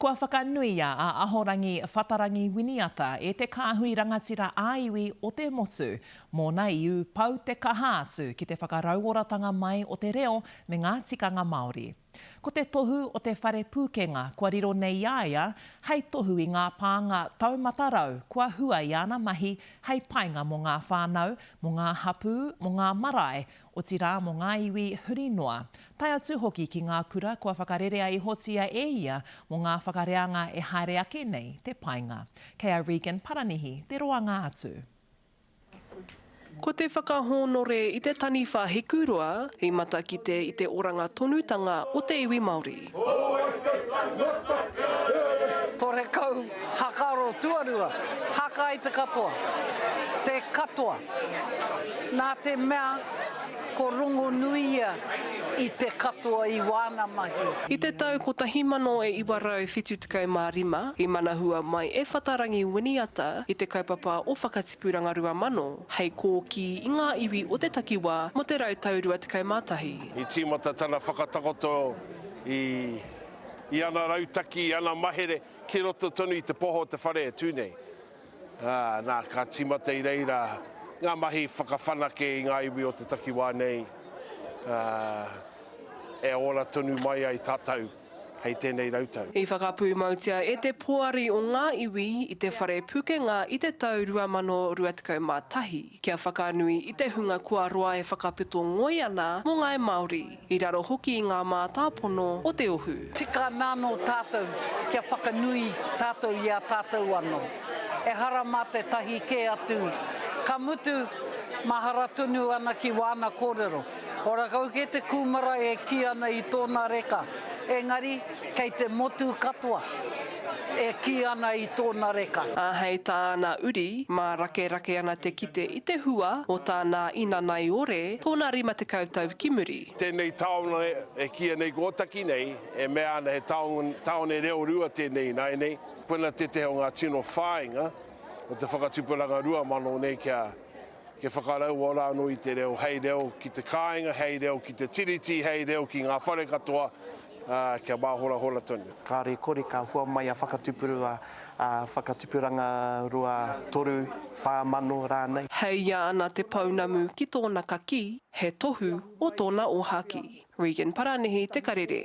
Kua whakanuia a Ahorangi Whatarangi Winiata e te kāhui rangatira ā-iwi o te motu, mōna i ū pau te kaha atu ki te whakarauoratanga mai o te reo me ngā tikanga Māori. Ko te tohu o te whare pūkenga kua riro nei i a ia hei tohu i ngā pānga taumata rau kua hua i ana mahi hei painga mō ngā whānau, mō ngā hapū, mō ngā marae, otirā mō ngā iwi huri noa, tae atu hoki ki ngā kura kua whakarerea ihotia e ia mō ngā whakareanga e haere ake nei te painga. Kei a Regan Paranihi te roanga atu. Ko te whakahōnore i te taniwha hikuroa i matakite i te oranga tonutanga o te iwi Māori. Horekau hakaro tuarua, haka ai te katoa, te katoa. Nā te mea ko rongonui ia i te katoa i wāna mahi. I te tau 1975, i manahua mai e Whatarangi Winiata i te kaupapa o Whakatipuranga 2000 hei kōkī i ngā iwi o te takiwā mō te rautau 21. I tīmata tana whakatakoto i ana rautaki, i ana mahere ki roto tonu i te poho o te whare e tū nei. Ā, nā, ka tīmata i reira ngā mahi whakawhanake i ngā iwi o te takiwā nei, ā, e ora tonu mai ai tātou hei tēnei rautau. I whakapūmautia e te Poari o Ngā Iwi i te Whare Pukenga i te tau 2021 kia whakanui i te hunga kua roa e whakapito ngoi ana mō Ngāi Māori. I raro hoki i ngā mātāpono o te ohu. Tika ana anō tātou kia whakanui tātou i a tātou anō. Ehara mā tētahi kē atu. Ka mutu, mahara tonu ana ki wāna kōrero. Ora kau kē te kūmara e kī ana i tōna reka, engari kei te motu katoa e kī ana i tōna reka. Ā, hei tāna uri, mārakerake ana te kite i te hua o tāna i nanaiore tōna 50 tau ki muri. Tēnei taone e kīia nei ko Ōtaki nei, e mea ana he tāone reo rua tēnei ināianei. Koina tētehi o ngā tino whāinga o te whakatupuranga 2000 nei kia Kia whakarauora anō i te reo, hei reo ki te kāinga, hei reo ki te tiriti, hei reo ki ngā whare katoa, ā, kia māhorahora tonu. Kāore kore ka hua mai a whakatupurua, a whakatupuranga rua, toru, 4000 rānei. Heia ana te pounamu ki tōna kakī, he tohu o tōna ōhākī. Regan Paranihi, Te Karere.